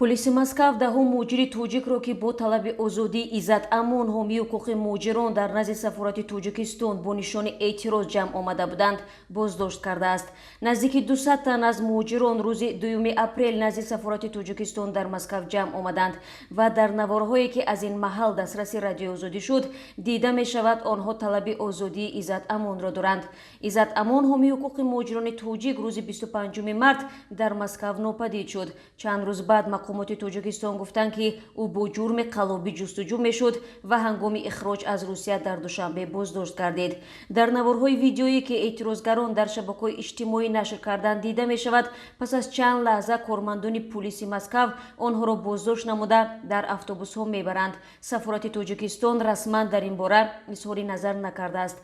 Пулиси Москав 10-ҳо муҳоҷири тоҷикро, ки бо талаби озодии Иззат Амон, ҳомии ҳуқуқи муҳоҷирон, дар назди сафорати Тоҷикистон бо нишони эътироз ҷамъ омада буданд, боздошт кардааст. Наздики 200 тан аз муҳоҷирон рӯзи 2 апрел назди сафорати Тоҷикистон дар Москав ҷамъ омаданд ва дар наворҳое, ки аз ин маҳал дастраси Радиои Озодӣ шуд, дида мешавад, онҳо талаби озодии Иззат Амонро доранд. Иззат Амон, ҳомии ҳуқуқи муҳоҷирони тоҷик, рӯзи 25 март дар Москав нопадид шуд. Чанд рӯз баъд мақомоти Тоҷикистон гуфтанд, ки ӯ бо ҷурми қаллобӣ ҷустуҷӯ мешуд ва ҳангоми ихроҷ аз Русия дар Душанбе боздошт гардид. Дар наворҳои видеоӣ, ки эътирозгарон дар шабакаҳои иҷтимоӣ нашр карданд, дида мешавад, пас аз чанд лаҳза кормандони пулиси Москав онҳоро боздошт намуда, дар автобусҳо мебаранд. Сафорати Тоҷикистон расман дар ин бора изҳори назар накардааст.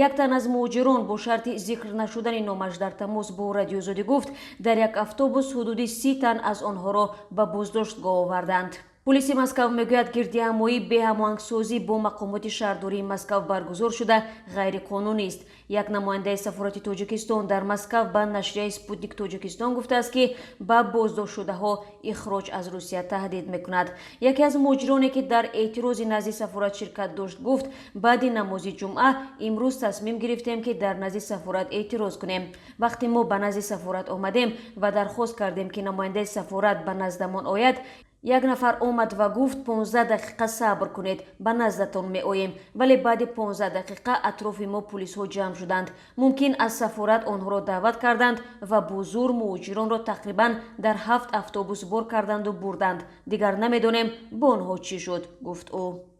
Як тан аз муҳоҷирон бо шарти зикр нашудани номаш дар тамос бо Радиои Озодӣ гуфт, дар як автобус ҳудуди 30 тан аз онҳоро ба боздоштгоҳ оварданд. Пулиси Москав мегӯяд, гирдиҳамоӣ бе ҳамоҳангсозӣ бо мақомоти шаҳрдории Москав баргузор шуда, ғайриқонунист. Як намояндаи сафорати Тоҷикистон дар Москав ба нашрияи «Спутник Тоҷикистон» гуфтааст, ки ба боздоштшудаҳо ихроҷ аз Русия таҳдид мекунад. Яке аз муҳоҷироне, ки дар эътирози назди сафорат ширкат дошт, гуфт: «Баъди намози ҷумъа имрӯз тасмим гирифтем, ки дар назди сафорат эътироз кунем. Вақте мо ба назди сафорат омадем ва дархост кардем, ки намояндаи сафорат ба наздамон ояд, як нафар омад ва гуфт: 15 дақиқа сабр кунед, ба наздатон меоем. Вале баъди 15 дақиқа атрофи мо пулисҳо ҷамъ шуданд. Мумкин, аз сафорат онҳоро даъват карданд ва бо зур муҳоҷиронро тақрибан дар ҳафт автобус бор карданду бурданд. Дигар намедонем, бо онҳо чӣ шуд», гуфт ӯ.